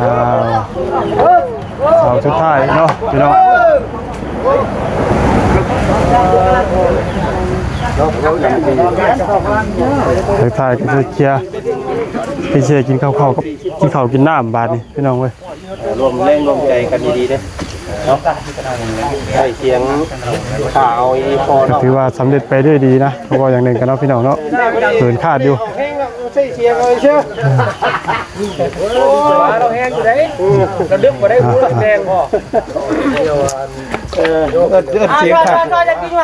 ອ້າວ ເສົາສຸດທ້າຍເນາະພີ່ນ້ອງ. ສຸດທ້າຍກໍຄືເຄຍ ເຄຍກິນເຂົ້າ ເຂົ້າກັບ ກິນເຂົ້າກິນນ້ຳບາດນີ້ພີ່ນ້ອງເອີຍ. ລວມແຮງລວມໃຈກັນດີໆເດ້ເນາະ ໃຊ້ສຽງຂ້າເອົາອີ່ພໍເນາະ ກໍຖືວ່າສຳເລັດໄປດ້ວຍດີນະ ເວົ້າຢ່າງໜຶ່ງກັນເນາະພີ່ນ້ອງເນາະ ເກີນຄາດຢູ່. ໃຊ້ສຽງເອົາເຊີ ໂອ້ຍ ລາວແຮງຢູ່ເດ້ ລະດຶກບໍ່ໄດ້ຮູ້ແຮງພໍ ເອີ ເອີ້ນ ເອີ້ນສຽງຄັກ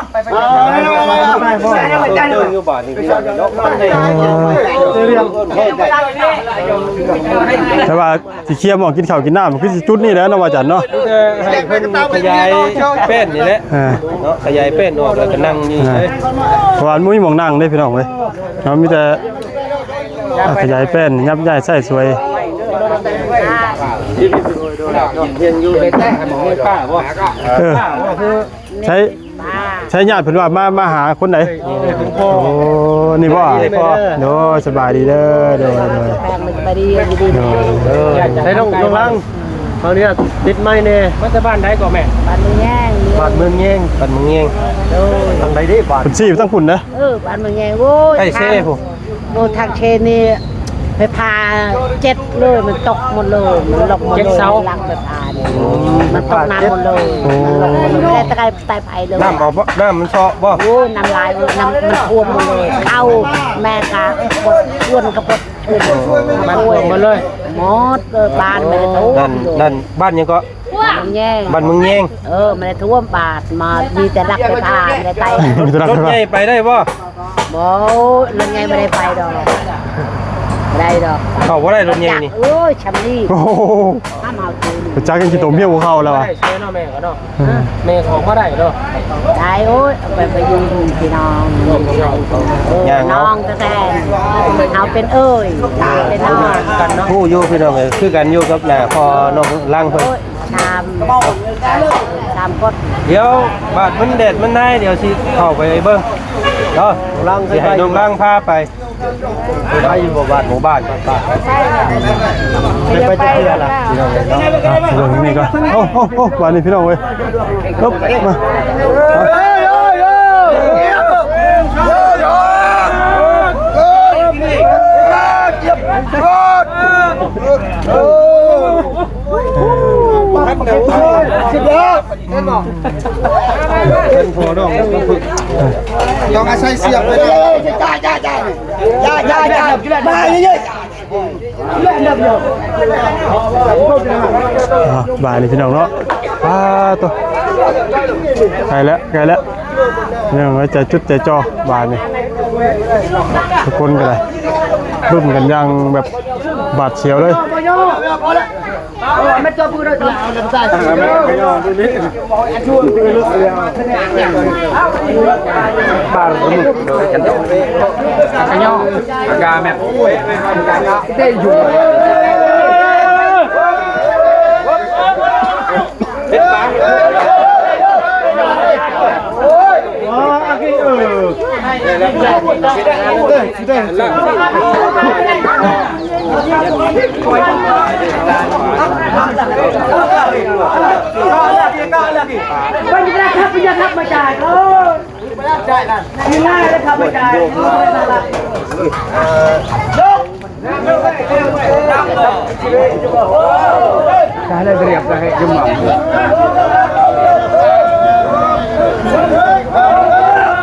ແຕ່ວ່າຊິເຄຍໝ່ອງກິນເຂົ້າກິນນ້ຳ ຄືຊິຈຸດນີ້ແຫຼະເນາະ ວ່າຈັນເນາະ ມີແຕ່ໃຫ້ເພິ່ນຂະຫຍາຍແປ້ນນີ້ແຫຼະ ເອີ ເນາະ ຂະຫຍາຍແປ້ນອອກ ແລ້ວກໍນັ່ງນີ້ເລີຍ ເພາະວ່າມັນບໍ່ມີໝ່ອງນັ່ງເດ້ພີ່ນ້ອງເອີຍ ເນາະ ມີແຕ່ ອ່າ ຂະຫຍາຍແປ້ນ ຍັບຍ້າຍໃຊ້ສວຍ ເອີ ໃຊ້ ໃຊ້ຍາດເພິ່ນວ່າມາ ມາຫາຄົນໃດ ໂອ້ ນີ້ບໍ່ ໂດຍ ສະບາຍດີເດີ ໂດຍ ໂດຍ ສະບາຍດີ ໂດຍ ເອີ ໃຊ້ນ້ອງ ນ້ອງລັງ ເຮົານີ້ຕິດໄມແດ່ ມາແຕ່ບ້ານໃດກໍແມ່? ບ້ານເມືອງແຍງ ບ້ານເມືອງແຍງ ບ້ານເມືອງແຍງ ໂດຍ ທາງໃດເດ້ບ້ານ? ເພິ່ນຊີ້ໄປທາງພຸ້ນເດີ ເອີ ບ້ານເມືອງແຍງ ໂອ້ຍ ໃກ້ເຊພຸ້ນ ໂອ້ ທາງເຊນີ້ໄຟຟ້າເຈັດເລີຍ ມັນຕົກໝົດເລີຍ ມັນລົກໝົດເລີຍ ຫຼັງໄຟຟ້ານີ້ ມັນຕົກນ້ຳໝົດເລີຍ ມັນລົກໝົດເລີຍ ແຕ່ໄກ ຕາຍໄພເລີຍ ນ້ຳເອົາບໍ່? ນ້ຳມັນເຊາະບໍ່? ໂອ້ຍ ນ້ຳຫຼາຍ ນ້ຳມັນຖ້ວມໝົດເລີຍ ເຂົ້າແມ່ກະປົດ ເຮືອນກະປົດ ເອີ ມັນຖ້ວມໝົດເລີຍ ໝົດເລີຍ ບ້ານແມ່ນຖ້ວມ ນັ້ນ ນັ້ນ ບ້ານຫຍັງເກາະ? ບ້ານເມືອງແຍງ ບ້ານເມືອງແຍງ ເອີ ມັນໄດ້ຖ້ວມບາດ ມາ ມີແຕ່ຫຼັກໄຟຟ້າ ມີແຕ່ຫຼັກໄຟຟ້າ ລົດໃຫຍ່ໄປໄດ້ບໍ່? ບໍ່ ລົດໃຫຍ່ບໍ່ໄດ້ໄປດອກ ບໍ່ໄດ້ດອກ ເຂົ້າບໍ່ໄດ້ລົດໃຫຍ່ນີ້ ໂອ້ຍ ຊ່ຳນີ້ ໂອ້ໂຫ ຫ້າມເອົາ ໄປຈັກຍັງຊິຕົມຮຽວກວ່າເກົ່າແລ້ວວ່າ ໄດ້ເຊີຍເນາະແມ່ກໍເນາະ ເອີ ແມ່ກໍອອກມາໄດ້ເນາະ ໄດ້ ໂອ້ຍ ໄປ ໄປຢູ່ພີ່ນ້ອງ ເອີ ຍ່າງເອົາ ນ້ອງແທ້ໆ ເຮົາເປັນເອື້ອຍ ເປັນນ້ອງ ຮູ້ຢູ່ພີ່ນ້ອງເອີຍ ຄືກັນຢູ່ກັບໜ້າພໍ່ນ້ອງລັງເພິ່ນ ໂອ້ຍ ສາມ ສາມຄົນ. ດຽວບາດມັນແດດມັນນາຍ ດຽວຊິເຂົ້າໄປເບິ່ງເນາະ. ລັງ ຊິໃຫ້ນ້ອງລັງພາໄປ. ໄປຢູ່ບໍ່ບາດ ບໍ່ບາດ ບາດ ເປັນໄປຈັກເທື່ອລະ ພີ່ນ້ອງເອີຍເນາະ. ອ່ະ ເບິ່ງນີ້ກ່ອນ. ໂອ້ ໂອ້ ໂອ້ ບາດນີ້ພີ່ນ້ອງເອີຍ. ເອີບ ມາ ເປັນພໍ່ນ້ອງ ຕ້ອງອາໄສສຽບເລີຍ. ອ່າ ບາດນີ້ພີ່ນ້ອງເນາະ. ປາໂຕ ໃກ້ແລ້ວ ໃກ້ແລ້ວ ຍັງໄວ້ໃຈຈຸດໃຈຈ່ອ ບາດນີ້ ທຸກຄົນກໍໄດ້ລຸ້ນກັນຢ່າງແບບຫວາດສຽວເລີຍ.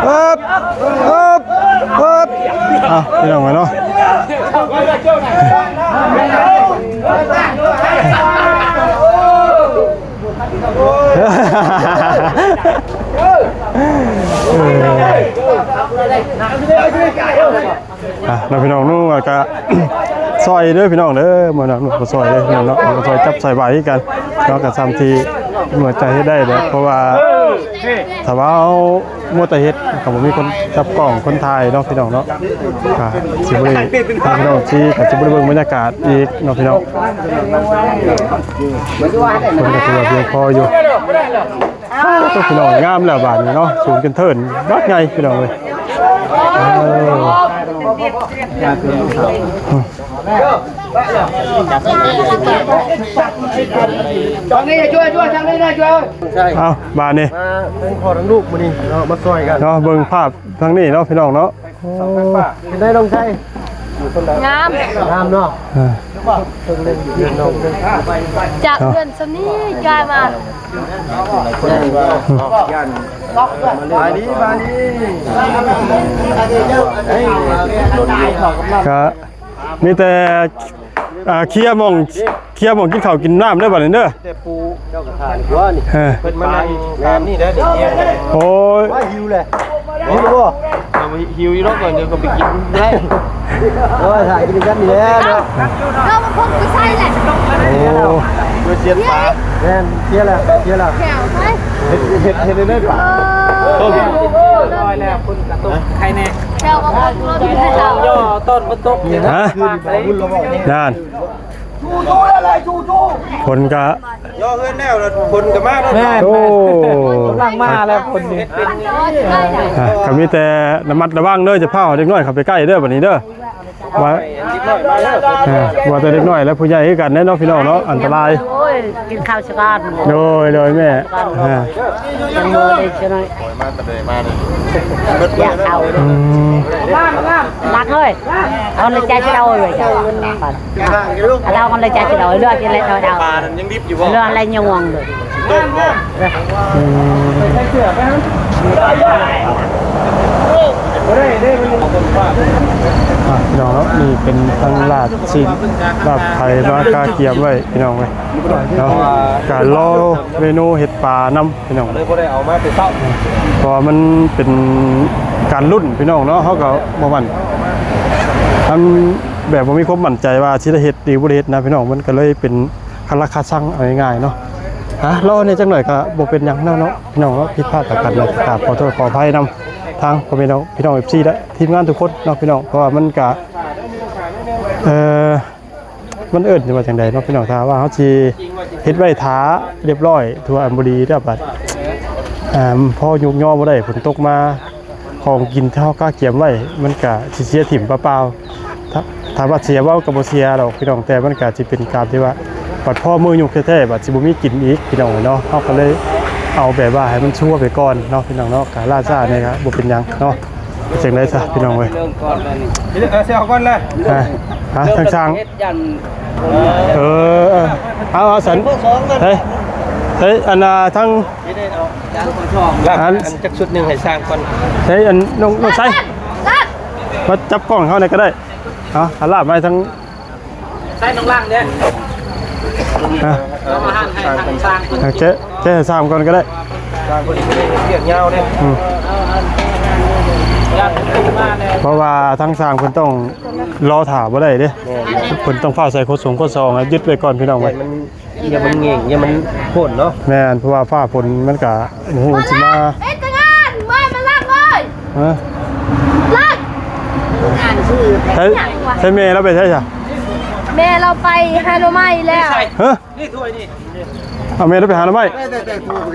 ເອີບ ເອີບ ເອີບ ອ່ະ ພີ່ນ້ອງເອີຍເນາະ. ອ່ະ ເນາະ ພີ່ນ້ອງເນາະ ແລ້ວກະຊ່ອຍເດີພີ່ນ້ອງເດີ ເມື່ອນັ້ນກໍຊ່ອຍເດີພີ່ນ້ອງເນາະ ກໍຊ່ອຍຈັບຊ່ອຍບາຍຄືກັນເນາະ. ກໍສ່ຳທີ່ເມືອໃຈເຮັດໄດ້ແຫຼະ ເພາະວ່າຖ້າວ່າເຮົາມັວແຕ່ເຮັດ ກໍບໍ່ມີຄົນຈັບກ້ອງຄົນຖ່າຍເນາະ ພີ່ນ້ອງເນາະ ກໍຊິບໍ່ໄດ້ ພີ່ນ້ອງຊິ ກໍຊິບໍ່ໄດ້ເບິ່ງບັນຍາກາດອີກເນາະ ພີ່ນ້ອງ. ຄົນກໍຖືວ່າພຽງພໍຢູ່. ໂອ້ ພີ່ນ້ອງ ງາມແລ້ວບາດນີ້ເນາະ ສູງຈົນເທີນບັກໃຫຍ່ ພີ່ນ້ອງເອີຍ. ເອີ ເອົາ ບາດນີ້ ມາທັງພໍ່ທັງລູກມື້ນີ້ເນາະ ມາຊ່ອຍກັນເນາະ. ເບິ່ງພາບທາງນີ້ເນາະ ພີ່ນ້ອງເນາະ. ໂອ້ ເປັນໄດນ້ອງໄຊ? ງາມ ງາມເນາະ. ເອີ ຈາກເຮືອນຊຳນີ້ກາຍມາ ບາຍດີ ບາຍດີ ກະມີແຕ່ ອ່າ ເຄຍໝ່ອງ ເຄຍໝ່ອງກິນເຂົ້າກິນນ້ຳເດີ ບາດນີ້ເດີ. ແຕ່ປູເຈົ້າກໍຖ້າດີກວ່ານີ້ ເອີ ເພິ່ນມານັ່ງຕາມນີ້ໄດ້. ໂອ້ຍ ຫິວແຫຼະ ຫິວບໍ່? ເອີ ຫິວຢູ່ດອກ ດຽວກໍໄປກິນໄດ້. ໂອ້ຍ ຖ້າກິນກັນນີ້ແຫຼະເນາະ. ເອີ ມັນຄົງໄປໃສ່ແຫຼະ. ໂອ້ ໂດຍສຽນປາ ແມ່ນ ເຄຍແລ້ວ ເຄຍແລ້ວ. ເຮັດ ເຮັດ ເຮັດໄດ້ປາ. ເອີ ໂອ້ຍ ແລ້ວຄົນກະຕົກໄຄແນ່. ແຖວວ່າຄົນລົດເຂົາເຈົ້າ ຍໍຕອນຝົນຕົກນີ້ນະ. ຮະ ນັ້ນ ຝົນກະຍໍເຮືອນແລ້ວ ຝົນກະມາແລ້ວ. ແມ່ນ ໂອ້ ກຳລັງມາແລ້ວຝົນນີ້. ອ່ະ ກະມີແຕ່ລະມັດລະວັງເດີ ຢ່າພາເດັກນ້ອຍເຂົ້າໄປໃກ້ເດີ ບາດນີ້ເດີ. ວ່າ ເອີ ວ່າແຕ່ເດັກນ້ອຍ ແລະ ຜູ້ໃຫຍ່ຄືກັນເດ້ເນາະ ພີ່ນ້ອງເນາະ ອັນຕະລາຍ. ໂອ້ຍ ກິນເຂົ້າສະກ່ອນ. ໂດຍ ໂດຍແມ່. ອ່າ ຍັງບໍ່ໄດ້ຊະໜ້ອຍ ມາແຕ່ໃດມານີ້. ຢາກເຂົ້າ. ອືມ ຫຼັກເອີຍ ເອົາໃນໃຈຊິເອົາເລີຍ. ເອົາເອົາໃນໃຈຊິເອົາເລືອກກິນແລ້ວເອົາ ປານັ້ນຍັງດິບຢູ່ບໍ່? ເລືອກແລ້ວຍັງຫວັງເລີຍ. ອືມ ອ່ະ ພີ່ນ້ອງເນາະ ນີ້ເປັນທັງລາບຊີ້ນ ລາບໄກ່ ມາກະກຽມໄວ້ ພີ່ນ້ອງເອີຍເນາະ. ກະລໍເມນູເຮັດປານຳ ພີ່ນ້ອງ ເລີຍບໍ່ໄດ້ເອົາມາແຕ່ເຊົ້າ ເພາະວ່າມັນເປັນການລຸ້ນ ພີ່ນ້ອງເນາະ. ເຮົາກໍບໍ່ໝັ້ນ ອັນແບບບໍ່ມີຄວາມໝັ້ນໃຈວ່າຊິໄດ້ເຮັດ ຫຼື ບໍ່ໄດ້ເຮັດນະ ພີ່ນ້ອງ ມັນກໍເລີຍເປັນຄາລາຄາຊັງ ເອົາງ່າຍໆເນາະ. ອ່ະ ລໍແດ່ຈັກໜ້ອຍກໍບໍ່ເປັນຫຍັງເນາະ ພີ່ນ້ອງເນາະ. ຜິດພາດປະການໃດກໍຂອບໂທດຂໍອະໄພນຳທາງພໍ່ແມ່ພີ່ນ້ອງ ເອັຟຊີ ແລະ ທີມງານທຸກຄົນເນາະ ພີ່ນ້ອງ. ເພາະວ່າມັນກະ ເອີ ມັນເອີ້ນວ່າຈັ່ງໃດເນາະ ພີ່ນ້ອງ. ຖ້າວ່າເຮົາຊິ ເຮັດໄວ້ຖ້າຮຽບຮ້ອຍທົ່ວອັນບໍດີແລ້ວ ບັດ ອ່າ ພໍຍຸກຍໍບໍ່ໄດ້ ຝົນຕົກມາ ຂອງກິນທີ່ເຮົາກະກຽມໄວ້ ມັນກະຊິເສຍຖິ້ມເປົ່າໆ. ຖ້າ ຖ້າວ່າເສຍບໍ່ ກະບໍ່ເສຍດອກພີ່ນ້ອງ ແຕ່ມັນກະຊິເປັນການທີ່ວ່າ ບັດພໍມື້ຍຸກແທ້ໆ ບັດຊິບໍ່ມີກິນອີກພີ່ນ້ອງເອີຍເນາະ. ເຮົາກະເລີຍເອົາແບບວ່າໃຫ້ມັນຊັວໄປກ່ອນເນາະພີ່ນ້ອງເນາະ. ກະລ່າຊ້າແດ່ກະບໍ່ເປັນຫຍັງເນາະ. ຈັ່ງໃດຊະພີ່ນ້ອງເອີຍ ເລີ່ມກ່ອນເລີຍນີ້ ເອີ ຊິເອົາກ່ອນເລີຍ ຮະ ທາງຊ່າງ ເຮັດຢັນ ເອີ ເອີ ເອົາ ເອົາສັນ ເຮີ້ຍ ເຮີ້ຍ ອັນ ອ່າ ທາງ ອັນ ອັນຈັກຊຸດໜຶ່ງໃຫ້ຊ່າງກ່ອນ ເຮີ້ຍ ອັນ ນ້ອງ ນ້ອງໄຊ ມາຈັບກ້ອງເຮົານີ້ກະໄດ້. ເອົາ ອາ ລາບມາທາງ ໃສ່ນ້ອງຫຼັງເດ້ ຮະ ເອົາມາຫັນໃຫ້ທາງຊ່າງເພິ່ນ ແກະ ແກະໃຫ້ຊ່າງກ່ອນກະໄດ້ ຊ່າງເພິ່ນເຮັດວຽກຍາວເດ້ ອືມ ເພາະວ່າທາງຊ່າງເພິ່ນຕ້ອງລໍຖ້າບໍ່ໄດ້ເດ້ ແມ່ນ ເພິ່ນຕ້ອງຟ້າວໃສ່ໂຄດສົງໂຄດສອງ ໃຫ້ຍຶດໄວ້ກ່ອນພີ່ນ້ອງເອີຍ ຢ່າມັນເຫງ່ງ ຢ່າມັນໂພນເນາະ ແມ່ນ ເພາະວ່າຟ້າຝົນມັນກະ ໂອ້ໂຫ ຊິມາ ເຮັດງານ ເມື່ອຍມາລັກເລີຍ ຮະ ລັກ ໃຊ້ ໃຊ້ແມ່ລາວໄປໃສຊະ ແມ່ລາວໄປຫາໜໍ່ໄມ້ແລ້ວ ຮະ ເອົາແມ່ລາວໄປຫາໜໍ່ໄມ້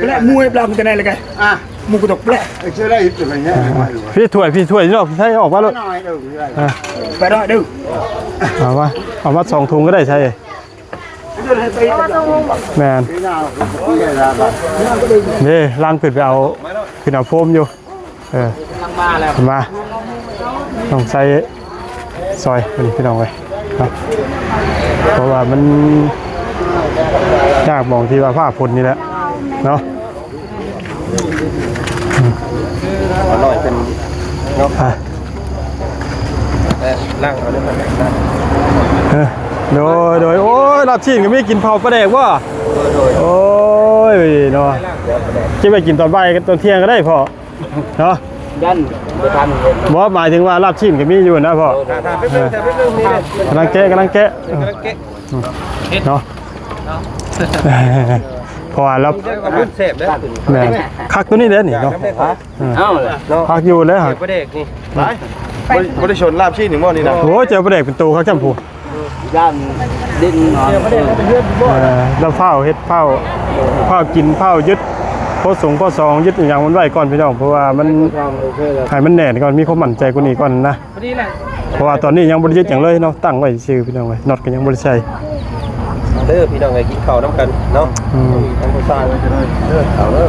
ແລະ ໝູ່ເຮັດບລັອກແຕ່ໃນລະກະ ອ່ະ ໝູ່ກະຕົກແລະ ເອີ ເຊື່ອໄດ້ຢູ່ຕົວນີ້ ພີ່ຖ້ວຍ ພີ່ຖ້ວຍເນາະ ໃຊ້ອອກມາໂລດ ໄປເດີ ເອົາມາ ເອົາມາສອງຖົງກະໄດ້ໃຊ້ ແມ່ນ ເດ້ ລາງຂຶ້ນໄປເອົາ ຂຶ້ນເອົາໂຟມຢູ່ ເອີ ມາ ຕ້ອງໃຊ້ຊອຍ ມື້ນີ້ພີ່ນ້ອງເອີຍເນາະ ເພາະວ່າມັນຍາກໝ່ອງທີ່ວ່າຟ້າຝົນນີ້ແຫຼະເນາະ. ເອົາໜ້ອຍເປັນເນາະ ອ່ະ ເອີ ລ້າງເອົາເດີ ເອີ ໂດຍ ໂດຍ ໂອ້ຍ ລາບຊີ້ນກະມີ ກິນເຂົ້າປາແດກບໍ່ ໂດຍ ໂດຍ ໂອ້ຍ ເນາະ ເກັບໄວ້ກິນຕອນບ່າຍ ຕອນທ່ຽງກະໄດ້ພໍ່ ເນາະ ຢ້ານບໍ່ທັນ ບໍ່ ໝາຍເຖິງວ່າລາບຊີ້ນກະມີຢູ່ນະພໍ່ ຖ້າ ຖ້າແປັບໜຶ່ງ ຖ້າແປັບໜຶ່ງ ນີ້ເດ້ ກຳລັງແກະ ກຳລັງແກະ ກຳລັງແກະ ເນາະ ເນາະ ເພາະວ່າລາບ ແຊບເດ້ ແມ່ນ ຄັກໂຕນີ້ເດ້ນີ້ເນາະ ເອີ ເອົາລະເນາະ ຄັກຢູ່ແລ້ວ ປາແດກນີ້ ໄປ ບໍ່ ບໍ່ໄດ້ຊົນລາບຊີ້ນນີ້ບໍ່ນີ້ນະ ໂອ້ຍ ເຈີປາແດກເປັນໂຕຄັກຈ້ຳພຸ້ນ ຢ້ານດິນເນາະ ເອີ ລາວຟ້າວເຮັດ ຟ້າວ ຟ້າວກິນ ຟ້າວຍຶດ ໂຄດສົງໂຄດສອງ ຍຶດອີ່ຫຍັງມັນໄວ້ກ່ອນພີ່ນ້ອງ ເພາະວ່າມັນ ໃຫ້ມັນແໜ້ນກ່ອນ ມີຄວາມໝັ້ນໃຈກວ່ານີ້ກ່ອນນະ ພໍດີແຫຼະ ເພາະວ່າຕອນນີ້ຍັງບໍ່ໄດ້ຍຶດຫຍັງເລີຍເນາະ ຕັ້ງໄວ້ຊື່ພີ່ນ້ອງເອີຍ ນັອດກະຍັງບໍ່ໄດ້ໃສ່ ເດີພີ່ນ້ອງເອີຍ ກິນເຂົ້ານຳກັນເນາະ ອືມ ທາງຜູ້ຊາຍເດີ ເຂົ້າເດີ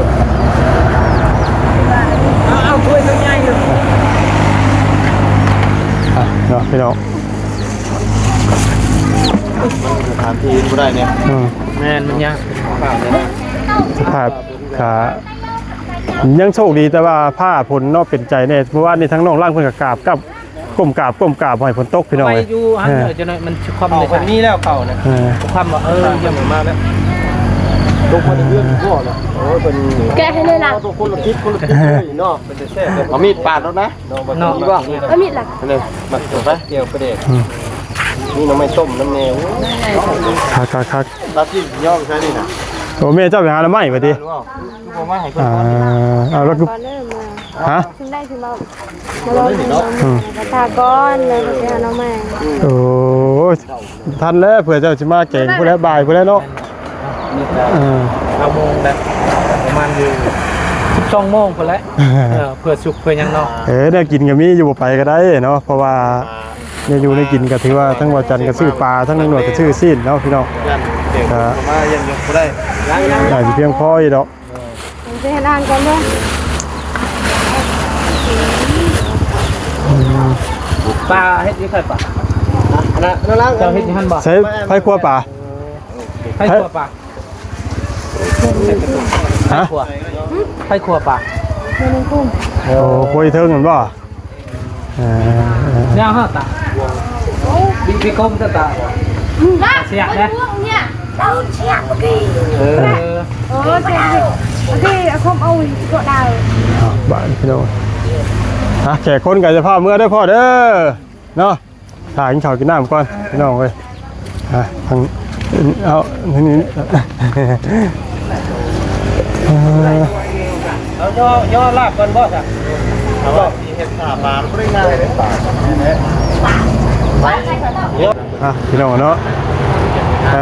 ເອົາ ເອົາຖ້ວຍໃຫຍ່ໆ ອ່ະ ເນາະພີ່ນ້ອງ ສະຖານທີ່ບໍ່ໄດ້ແນ່ ອືມ ແມ່ນ ມັນຍາກ ສະພາບ ກະຍັງໂຊກດີ ແຕ່ວ່າຟ້າຝົນເນາະ ເປັນໃຈແນ່ ເມື່ອວານນີ້ທາງນ້ອງຫຼັງເພິ່ນກະກາບກັບ ກົ້ມກາບ ກົ້ມກາບ ບໍ່ໃຫ້ຝົນຕົກພີ່ນ້ອງເອີຍ ໄປຢູ່ຫັ້ນເດີ ເອີ ຈັ່ງໜ້ອຍມັນຊິຄວ່ຳ ເຂົ້າເພິ່ນມີແລ້ວເຂົ້ານະ ເອີ ຄວ່ຳວ່າ ເອີ ຍັງມາແລ້ວ ຕົກມາແຕ່ເຮືອນພໍ່ນະ ໂອ້ຍ ເພິ່ນແກະໃຫ້ແນ່ລະ ຄົນລະທິດ ຄົນລະທິດເລີຍເນາະ ເປັນແຕ່ແຊບເລີຍ ເອົາມີດປາດໂລດນະ ເນາະ ເອົາມີດລະ ອັນນີ້ ມາ ໄປ ແຈ່ວປາແດກ ອືມ ມີໜໍ່ໄມ້ຕົ້ມນຳແນ່ ໂອ້ຍ ຄັກໆໆ ລາບຊີ້ນຍໍໃສ່ນີ້ນະ ໂອ້ ແມ່ເຈົ້າໄປຫາໜໍ່ໄມ້ບາດນີ້ ຄືບໍ່ມາໃຫ້ເພິ່ນ ອ່າ ເອົາລະຄື ກ່ອນເດີ ມາ ຮະ ຊິມໄດ້ຊິມເອົາ ມາລອງກິນ ອືມ ກະຖ້າກ່ອນ ແລ້ວກະໄປຫາໜໍ່ໄມ້ ໂອ້ຍ ທັນແລ້ວ ເພື່ອເຈົ້າຊິມາແກງພຸ້ນແຫຼະ ບ່າຍພຸ້ນແຫຼະເນາະ ເອີ ເກົ້າໂມງແລ້ວ ປະມານຢູ່ສິບສອງໂມງພຸ້ນແຫຼະ ເອີ ເພື່ອສຸກເພື່ອຫຍັງເນາະ ເອີ ແນວກິນກະມີຢູ່ ບໍ່ໄປກະໄດ້ເນາະ ເພາະວ່າແນວຢູ່ແນວກິນກະຖືວ່າ ທັງວ່າຈັນກະຊື້ປາ ທັງໜວດກະຊື້ຊີ້ນເນາະພີ່ນ້ອງ ກະ ໜ້າຊິພຽງພໍຢູ່ດອກ ເອີ ຊິເຮັດອາຫານກ່ອນເດີ ອືມ ປາເຮັດຢູ່ໃສປາ ອັນນັ້ນ ອັນນັ້ນ ເຈົ້າເຮັດຢູ່ຫັ້ນບໍ່ ໃສ່ ໃຜຄົວປາ ໃຜຄົວປາ ຮະ ໃຜຄົວ ໃຜຄົວປາ ໂອ້ ຄົວເທິງຫັ້ນບໍ່ ເອີ ເອີ ຍາວເຮົາຕາ ບິ ບິກົມຕາ ຕາ ສຽກເດ້ ເອີ ເອີ ເອີ ເອີ ເອີ ເອີ ເອີ ເອີ ເອີ ເອີ ເອີ ບາດນີ້ພີ່ນ້ອງ ຮະ ແຂກຄົນກະຈະພາເມືອເດີພໍ່ເດີ ເນາະ ຖ້າກິນເຂົ້າກິນນ້ຳກ່ອນພີ່ນ້ອງເອີຍ ອ່ະ ທາງ ເອົາ ນີ້ ເອົາ ຍໍ ຍໍລາບກ່ອນບໍ່ຊະ ເອົາ ເຮັດຖ້າປາບໍ່ໄດ້ງ່າຍເດ້ ອ່ະ ພີ່ນ້ອງເນາະ ເ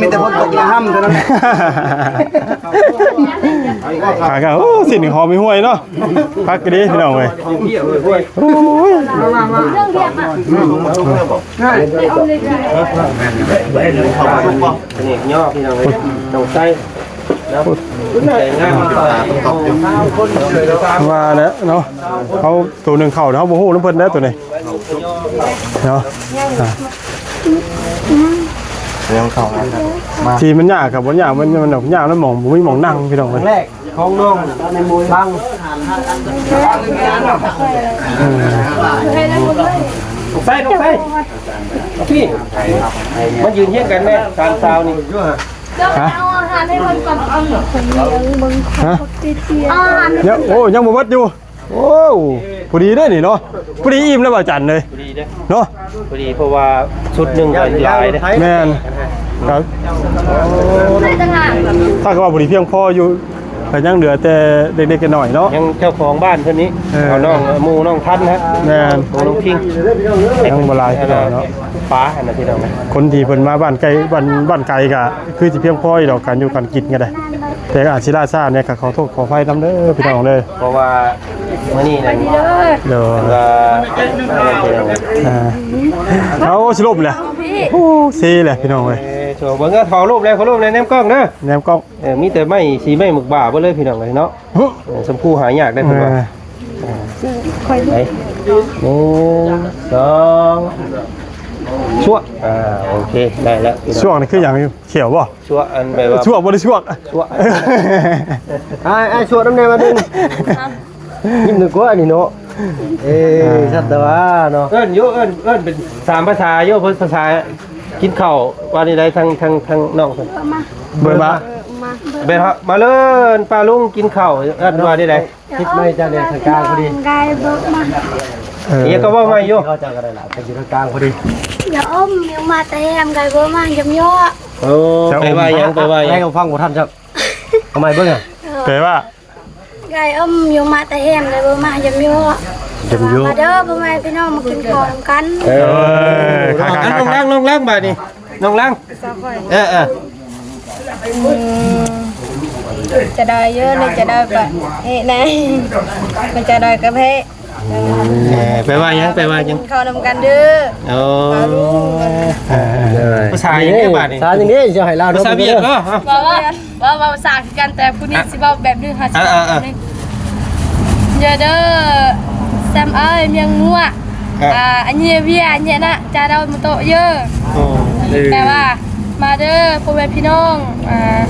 ມີແຕ່ຝົນຕົກລະຫຳເທົ່ານັ້ນ. ຫາກະ ໂອ້ ສິ້ນຫອມມີຫ້ວຍເນາະ. ຄັກອີ່ຫຼີພີ່ນ້ອງເອີຍ. ໂອ້ຍ ນີ້ຍໍພີ່ນ້ອງເອີຍ ຕ້ອງໃສ່ ວ່າແຫຼະເນາະ ເຮົາໂຕໜຶ່ງເຂົ້າເຮົາບໍ່ຮູ້ນຳເພິ່ນແລ້ວໂຕນີ້ເນາະ. ອ່າ ຍັງເຂົ້າມາ ທີ່ມັນຍາກກັບບໍ່ຍາກ ມັນ ມັນຍາກ ມັນໝ່ອງ ບໍ່ມີໝ່ອງນັ່ງ ພີ່ນ້ອງເອີຍ ແລກຂອງນ້ອງບັງ ເອີ ໃສ່ ໃສ່ ພີ່ ມາຢືນຮຽງກັນແມ່ ສາມສາວນີ້ ຮະ ເອົາອາຫານໃຫ້ເພິ່ນກ່ອນ ເອົາຂອງເລີຍເບິ່ງ ຮະ ເອົາອາຫານໃຫ້ ຍັງ ໂອ້ ຍັງບໍ່ເບິດຢູ່. ໂອ້ ພໍດີເດ້ນີ້ເນາະ ພໍດີອີ່ມແລ້ວ ອາຈານເອີຍ ພໍດີເດ້ເນາະ ພໍດີ ເພາະວ່າຊຸດໜຶ່ງກໍຫຼາຍເດ້ ແມ່ນ ກໍ ຖ້າກໍວ່າພໍດີພຽງພໍຢູ່ ກໍຍັງເຫຼືອແຕ່ເລັກໆນ້ອຍໆເນາະ ຍັງເຈົ້າຂອງບ້ານເພິ່ນນີ້ ເອີ ເອົານ້ອງໝູ່ນ້ອງທັນນະ ແມ່ນ ໝູ່ນ້ອງພິງ ຍັງບໍ່ຫຼາຍ ພີ່ນ້ອງເນາະ ປາອັນນັ້ນ ພີ່ນ້ອງ ຄົນທີ່ເພິ່ນມາບ້ານໄກ ບ້ານ ບ້ານໄກກໍຄືຊິພຽງພໍຢູ່ດອກ ການຢູ່ການກິນກໍໄດ້ ແຕ່ກໍອາດຊິລ່າຊ້າແດ່ ກໍຂໍໂທດຂໍອະໄພນຳເດີ ພີ່ນ້ອງເດີ ເພາະວ່າ ມື້ນີ້ນັ້ນ ໂດຍ ເພິ່ນວ່າ ອ່າ ເອົາ ຊິລົມແຫຼະ ໂອ້ ເຊແຫຼະ ພີ່ນ້ອງເອີຍ ເອີ ໂຊເບິ່ງເດີ ຂໍລົມແດ່ ຂໍລົມແດ່ ແນມກ້ອງເດີ ແນມກ້ອງ ເອີ ມີແຕ່ໄມ້ ສີໄມ້ໝາກບ້າເບິດເລີຍ ພີ່ນ້ອງເອີຍເນາະ ເອີ ຊຳພູຫາຍາກເດ້ ເພິ່ນວ່າ ເອີ ໄປ ໜຶ່ງ ສອງ ຊວກ ອ່າ ໂອເຄ ໄດ້ແລ້ວ ຊວກນີ້ຄືຫຍັງ? ຂຽວບໍ່? ຊວກ ອັນແບບວ່າ ຊວກ ບໍ່ໄດ້ຊວກ ຊວກ ອ້າຍ ອ້າຍ ຊວກນຳແດ່ ມາດຶງ ຍິ້ມໜຶ່ງກວ່ານີ້ເນາະ ເອີ ອ່າ ສັດຕະວາເນາະ ເອີ້ນຢູ່ ເອີ້ນ ເອີ້ນເປັນສາມພາສາຢູ່ ເພິ່ນພາສາກິນເຂົ້າວ່ານີ້ໃດ ທາງ ທາງ ທາງນ້ອງເພິ່ນ ເບີມາ ເບີມາ ເບີມາ ເອີ້ນ ປ້າລຸງກິນເຂົ້າ ເອີ້ນວ່ານີ້ໃດ ຕິດໄມຈະແດ່ທາງກາງພໍດີ ໄກເບີມາ ເອີ ອີ່ຫຍັງກໍເວົ້າໃໝ່ຢູ່ ເຂົາເຈົ້າກໍໄດ້ລະ ໄປຢູ່ທາງກາງພໍດີ ຢ່າອົມ ຍັງມາແຕ່ແຮມ ໄກເບີມາ ຢຳຍໍ້ ໂອ້ ແປວ່າຫຍັງ ແປວ່າຫຍັງ ໄດ້ກໍຟັງບໍ່ທັນ ເອົາໃໝ່ເບິ່ງ ແປວ່າ ໄກ່ອມຢູ່ມາແຕ່ແຮມ ໄກ່ບໍ່ມາຢຳຢູ່ ຢຳຢູ່ ມາເດີພໍ່ແມ່ພີ່ນ້ອງ ມາກິນເຂົ້ານຳກັນ ເອີ ເອີ ເອົາ ນ້ອງລັງ ນ້ອງລັງ ບາດນີ້ ນ້ອງລັງ ເອີ ເອີ ອືມ ຈະໄດ້ເຢີ ຈະໄດ້ປະເອະແນ່ ມັນຈະໄດ້ກະເພະ ເອີ ແປວ່າຫຍັງ ແປວ່າຫຍັງ ກິນເຂົ້ານຳກັນເດີ ໂອ້ ເອີ ພາສາຫຍັງເດ້ບາດນີ້ ພາສາຫຍັງເດ້ ຊິໃຫ້ລາວ ພາສາຫວຽດບໍ ເວົ້າ ເວົ້າ ເວົ້າ ເວົ້າພາສາຄືກັນ ແຕ່ຜູ້ນີ້ ອ່ະ ຊິເວົ້າແບບໜຶ່ງ ເຮົາຊິ ອ່າ ເວົ້າແບບໜຶ່ງ ເຢີເດີ ແຊມເອີຍ ມຽງງົວ ອ່າ ອັນເຍເວຍ ອັນເຍນະ ຈາດາວມະໂຕະເຢີ ໂອ້ ແປວ່າ ມາເດີພໍ່ແມ່ພີ່ນ້ອງ ອ່າ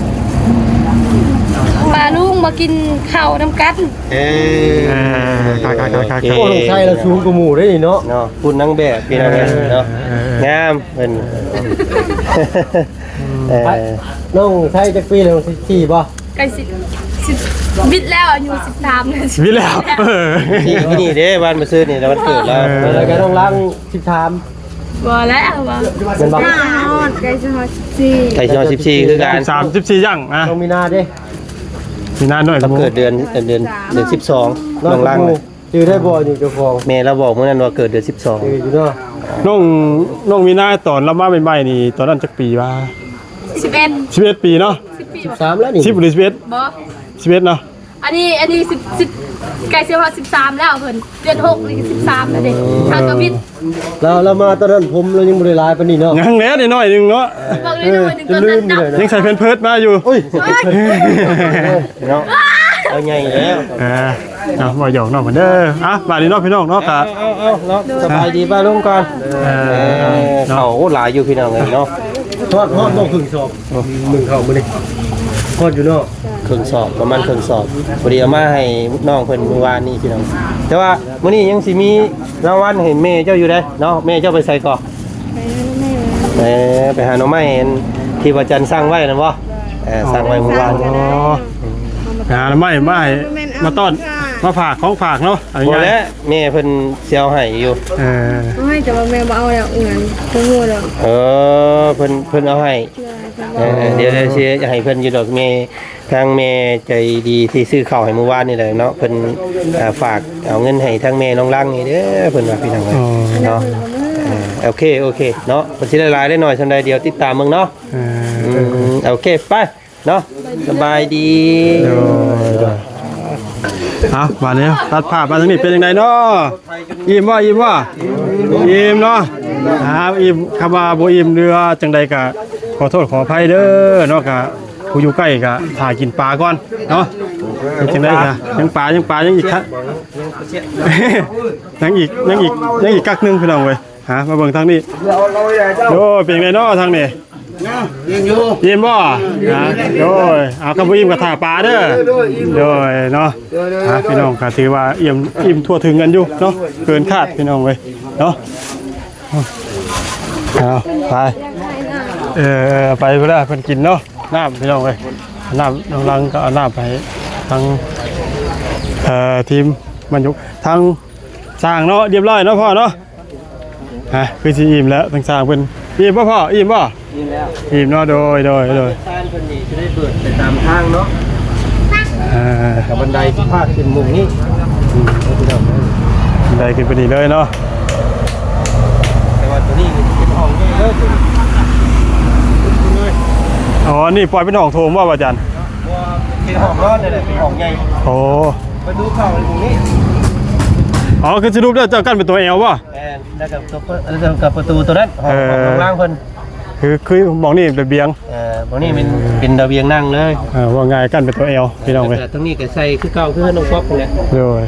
ປ້າລຸງ ມາກິນເຂົ້ານຳກັນ ເອີ ເອີ ຄັກໆໆໆ ໂອ້ ນ້ອງໄຊລະສູງກວ່າໝູ່ເດ້ນີ້ເນາະ ເນາະ ພຸ້ນນາງແບບ ພີ່ນ້ອງເອີຍ ເອີ ເນາະ ເອີ ງາມ ເພິ່ນ ອືມ ເອີ ໄປ ນ້ອງໄຊຈັກປີແລ້ວ ສິບສີ່ບໍ່? ໃກ້ສິ ສິບ ບິດແລ້ວ ອາຍຸສິບສາມ ບິດແລ້ວ ເອີ ນີ້ ນີ້ເດ້ ວັນມື້ຊືນນີ້ ວັນເກີດລາວ ເອີ ແລ້ວກໍນ້ອງລັງ ສິບສາມ ບໍ່ແລ້ວ ບໍ່ ແມ່ນບໍ່? ຮອດ ໃກ້ຊິຮອດສິບສີ່ ໃກ້ຊິຮອດສິບສີ່ຄືກັນ ສິບສາມ ສິບສີ່ຢ່າງນະ ນ້ອງມີນາເດ້ ມີນານ້ອຍ ລາວເກີດເດືອນ ເດືອນ ເດືອນສິບສອງ ນ້ອງລັງ ຈື່ໄດ້ບໍ່ ອາຍຸເຈົ້າຂອງ ແມ່ລາວບອກມື້ນັ້ນວ່າເກີດເດືອນສິບສອງ ເອີ ຢູ່ເນາະ ນ້ອງ ນ້ອງມີນາຕອນລາວມາໃໝ່ໆນີ້ ຕອນນັ້ນຈັກປີວະ? ສິບເອັດ ສິບເອັດປີເນາະ ສິບປີ ສິບສາມແລ້ວນີ້ ສິບ ຫຼື ສິບເອັດ ບໍ່ ສິບເອັດເນາະ ອັນນີ້ ອັນນີ້ ສິບ ສິບ ໃກ້ຊິຮອດສິບສາມແລ້ວ ເພິ່ນເດືອນຫົກນີ້ສິບສາມແລ້ວເດ້ ຫາກະວິດ ລາວ ລາວມາຕອນນັ້ນຜົມລາວຍັງບໍ່ໄດ້ຫຼາຍປານນີ້ເນາະ ຍັງແຫຼະ ນ້ອຍໜຶ່ງເນາະ ເອີ ເບິ່ງໜ້ອຍໜຶ່ງ ເອີ ຕອນນັ້ນ ຍັງໃສ່ແພມເພີດມາຢູ່ ໂອ້ຍ ເນາະ ເອົາໃຫຍ່ແລ້ວ ອ່າ ເນາະ ບໍ່ຫຍອກນ້ອງເພິ່ນເດີ ອ່ະ ບາດນີ້ເນາະ ພີ່ນ້ອງເນາະ ກະ ເອົາ ເອົາ ເອົາ ເນາະ ສະບາຍດີປ້າລຸງກ່ອນ ເອີ ເອີ ເນາະ ເຂົ້າ ໂອ້ ຫຼາຍຢູ່ ພີ່ນ້ອງເອີຍເນາະ ຮອດ ຮອດບໍ່ ເຄິ່ງສອບ ໜຶ່ງເຂົ້າມື້ນີ້ ຮອດຢູ່ເນາະ ເຄິ່ງສອບ ປະມານເຄິ່ງສອບ ພໍດີເອົາມາໃຫ້ນ້ອງເພິ່ນມື້ວານນີ້ ພີ່ນ້ອງ ແຕ່ວ່າມື້ນີ້ຍັງຊິມີລາງວັນໃຫ້ແມ່ເຈົ້າຢູ່ເດ້ເນາະ ແມ່ເຈົ້າໄປໃສເກາະ? ໄປຫາໜໍ່ໄມ້ ເອີ ໄປຫາໜໍ່ໄມ້ອັນທີ່ວ່າຈັນສັ່ງໄວ້ນັ້ນບໍ່? ເອີ ສັ່ງໄວ້ມື້ວານ ອໍ ໄປຫາໜໍ່ໄມ້ມາໃຫ້ ມາຕ້ອນ ມາຝາກ ຂອງຝາກເນາະ ບໍ່ແຫຼະ ແມ່ເພິ່ນຊິເອົາໃຫ້ຢູ່ ເອີ ເອົາໃຫ້ ແຕ່ວ່າແມ່ບໍ່ເອົາແລ້ວ ເອີ ບໍ່ຮູ້ດອກ ເອີ ເພິ່ນ ເພິ່ນເອົາໃຫ້ ເອີ ເອີ ດຽວ ດຽວຊິໃຫ້ເພິ່ນຢູ່ດອກ ແມ່ ທາງແມ່ໃຈດີທີ່ຊື້ເຂົ້າໃຫ້ມື້ວານນີ້ແຫຼະເນາະ ເພິ່ນ ອ່າ ຝາກເອົາເງິນໃຫ້ທາງແມ່ນ້ອງລັງນີ້ເດີ ເພິ່ນວ່າ ພີ່ນ້ອງເອີຍ ອໍ ເນາະ ເອີ ໂອເຄ ໂອເຄເນາະ ເພິ່ນຊິໄດ້ຫຼາຍໄດ້ໜ້ອຍສ່ຳໃດ ດຽວຕິດຕາມເບິ່ງເນາະ ເອີ ອືມ ໂອເຄ ໄປ ເນາະ ສະບາຍດີ ໂດຍ ໂດຍ ເອົາ ບາດນີ້ຕັດພາບມາທາງນີ້ເປັນຈັ່ງໃດເນາະ? ອີ່ມບໍ່? ອີ່ມບໍ່? ອີ່ມເນາະ ອ່າ ອີ່ມ ຄຳວ່າບໍ່ອີ່ມ ຫຼືວ່າຈັ່ງໃດກະຂໍໂທດຂໍອະໄພເດີເນາະ ກະຜູ້ຢູ່ໃກ້ກະຖ້າກິນປາກ່ອນເນາະ ເປັນຈັ່ງໃດກະ ຍັງປາ ຍັງປາ ຍັງອີກ ຍັງອີກ ຍັງອີກ ຍັງອີກກັກໜຶ່ງ ພີ່ນ້ອງເອີຍ ຫາ ມາເບິ່ງທາງນີ້ ໂອ້ ເປັນຈັ່ງໃດເນາະທາງນີ້? ນະ ອີ່ມຢູ່ ອີ່ມບໍ່? ນະ ໂດຍ ເອົາ ຄັນບໍ່ອີ່ມກໍຖ້າປາເດີ ໂດຍ ໂດຍ ເນາະ ໂດຍ ໂດຍ ອ່ະ ໂດຍ ພີ່ນ້ອງກໍຖືວ່າອີ່ມ ອີ່ມທົ່ວເຖິງກັນຢູ່ເນາະ ເກີນຄາດ ພີ່ນ້ອງເອີຍເນາະ ເອົາ ໄປ ເອີ ໄປພຸ້ນລະ ເພິ່ນກິນເນາະ ນ້ຳ ພີ່ນ້ອງເອີຍ ນ້ຳ ນ້ອງລັງກໍເອົານ້ຳໄປໃຫ້ທາງ ເອີ ທີມມັນຢູ່ທາງ ສ້າງເນາະ ຮຽບຮ້ອຍເນາະພໍ່ເນາະ ຮະ ຄືຊິອີ່ມແລ້ວ ທາງຊ່າງເພິ່ນ ອີ່ມບໍ່ພໍ່? ອີ່ມບໍ່? ອີ່ມແລ້ວ ອີ່ມເນາະ ໂດຍ ໂດຍ ໂດຍ ຊານເພິ່ນນີ້ຊິໄດ້ເປີດໄປຕາມທາງເນາະ ເອີ ກັບບັນໄດຊິພາດຂຶ້ນມຸມນີ້ ອືມ ເດີພີ່ນ້ອງເດີ ບັນໄດຂຶ້ນໄປນີ້ເລີຍເນາະ ແຕ່ວ່າຕົວນີ້ເປັນຫ້ອງໃຫຍ່ເດີ ອໍ ອັນນີ້ປ່ອຍເປັນຫ້ອງໂຖງບໍ່ອາຈານ? ບໍ່ ເປັນຫ້ອງນອນນີ້ແຫຼະ ເປັນຫ້ອງໃຫຍ່ ໂອ້ ປະຕູເຂົ້າຢູ່ນີ້ ອໍ ຄືສະຫຼຸບແລ້ວເຈົ້າກັ້ນເປັນຕົວແອວບໍ່? ແມ່ນ ແລ້ວກໍຕົວເປີດ ແລ້ວກໍປະຕູຕົວນັ້ນ ຫ້ອງ ເອີ ຫ້ອງລ່າງເພິ່ນ ຄື ຄືໝ່ອງນີ້ລະບຽງ ເອີ ໝ່ອງນີ້ເປັນ ເປັນລະບຽງນັ່ງເລີຍ ເອີ ເວົ້າງ່າຍກັນເປັນຕົວແອວ ພີ່ນ້ອງເອີຍ ແລ້ວກໍທາງນີ້ກໍໃສ່ຄືເກົ່າ ຄືເຮືອນນ້ອງປັອບນີ້ແຫຼະ ໂດຍ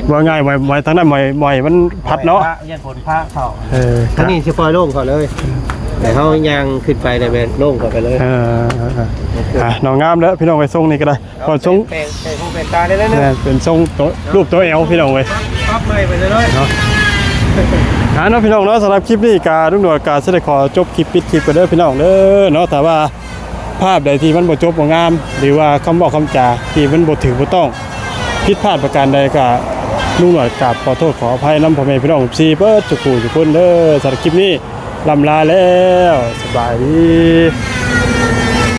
ເວົ້າງ່າຍ ໝອຍ ໝອຍທາງນັ້ນ ໝອຍ ໝອຍມັນພັດເນາະ ຢ້ານຝົນພາເຂົ້າ ເອີ ທາງນີ້ຊິປ່ອຍໂລ່ງເຂົ້າເລີຍ ແຕ່ເຮົາຍ່າງຂຶ້ນໄປແລ້ວແມ່ນໂລ່ງເຂົ້າໄປເລີຍ ເອີ ເອີ ເອີ ອ່ະ ເນາະ ງາມເດີພີ່ນ້ອງເອີຍ ຊົງນີ້ກໍໄດ້ ເອົາ ກໍຊົງ ແປງ ແປງຫູແປງຕາໄດ້ແລ້ວເນາະ ແມ່ນ ເປັນຊົງໂຕ ຮູບຕົວແອວ ພີ່ນ້ອງເອີຍ ປັບໃໝ່ໄປເລີຍເນາະ ອ່າ ເນາະ ພີ່ນ້ອງເນາະ ສຳລັບຄລິບນີ້ກະລຸງໜວດກະຊິໄດ້ຂໍຈົບຄລິບ ປິດຄລິບໄປເດີພີ່ນ້ອງເດີເນາະ ຖ້າວ່າພາບໃດທີ່ມັນບໍ່ຈົບບໍ່ງາມ ຫຼືວ່າຄຳເວົ້າຄຳຈາທີ່ມັນບໍ່ຖືກບໍ່ຕ້ອງ ຜິດພາດປະການໃດ ກະລຸງໜວດກາບຂໍໂທດຂໍອະໄພນຳພໍ່ແມ່ພີ່ນ້ອງເອັຟຊີເບິດທຸກຜູ້ທຸກຄົນເດີ ສຳລັບຄລິບນີ້ ລ່ຳລາແລ້ວ ສະບາຍດີ.